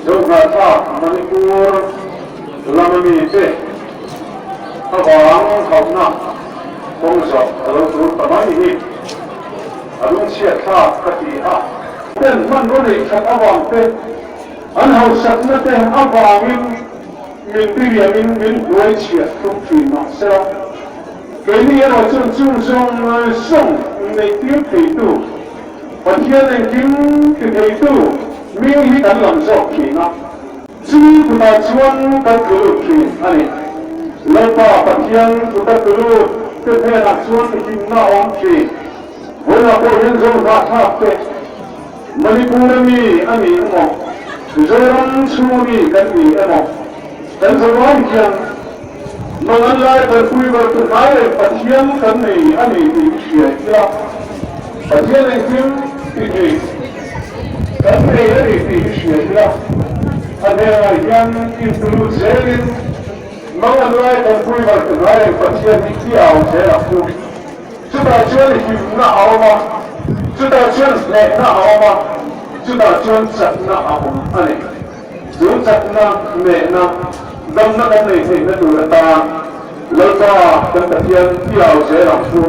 Zohnahthlak Manipur lama mite avang hauhna kawng zawh a lo tul ta mai hi a lungchhiatthlak ka ti a. Ten hmanraw neih that avang te, an hausakna te avangin min diriamin min hnuaichhiah tum thin mahsela, keini erawh chuan chung zawng zawng neihtir theitu, Pathian engkim ti theitu hming hi kan lam zawk thin a, chumi kutah chuan kan tlu lut thin a ni. Lalpa Pathian kuta tlu lut te hnenah chuan himna a awm thin. Vawiinah pawh hian Zohnahthlak te, Manipur a mi a ni emaw, Mizoram chhung a mi kan ni emaw, kan zavai hian Mangan lai kalpui ber tu hnai leh Pathian kan nei a ni tih i hria ila, Pathian engkim ti thei kan nei a ni tih i hria ila, a hnenah hian intulut zelin Mangan lai kalpui ber tu hnai leh Pathian hi i au zel ang u. Chutah chuan himna a awm a, chutah chuan hnehna a awm a, chutah chuan chakna a awm a ni. Chu chakna, hnehna, damna kan nei theihna tur atan Lalpa kan Pathian i au zel ang chu.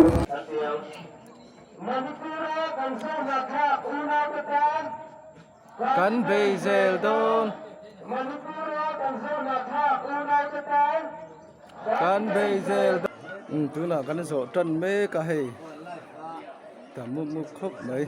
Kan bei zel dawn. Kan bei zel dawn. Umm tunah kan zawh tan mek a hei tam mup mup khawp mai.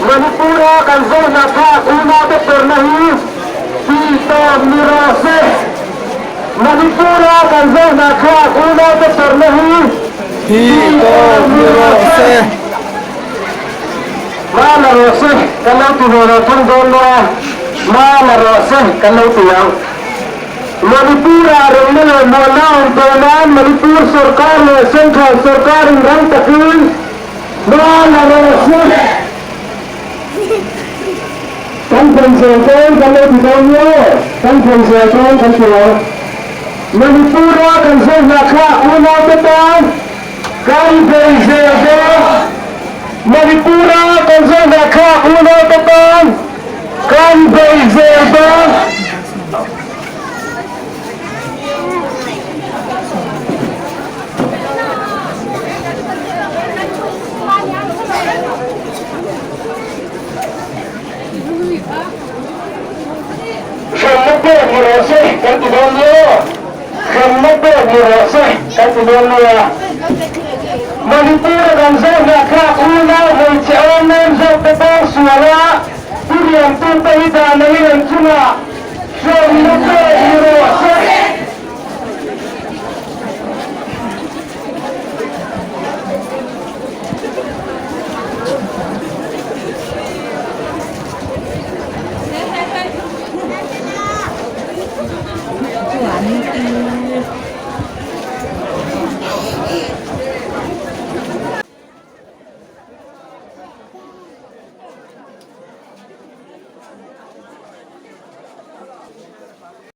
Manipura kan zawhna kha unaute perna hi tih ni rawh se. Manipura kan zawhna kha unaute perna hi tih ni rawh se. Ma la rawh se kan lo ti ve lo thung dawn nia. Ma la rawh se kan lo ti ang. Manipur-ah remna leh muanna a awm tawh nan Manipur sorkar leh Central sorkarin ram takin hma la rawh se. Kan phei zel dawn kan lo ti dawn nia aw. Kan phei zel dawn kan ti lo. Manipur-a kan zawhna kha unaute tan kan phei zel dawn. Manipur-a kan zawhna kha unaute tan kan phei zel dawn. Hremna pek ni rawh se kan ti dawn nia. Hremna pek ni rawh se kan ti dawn nia. Manipur-a kan zohnahthlak unau hmeichhe awm zawk te pawng suala pu riangtute hi dah neiin an chungah hremna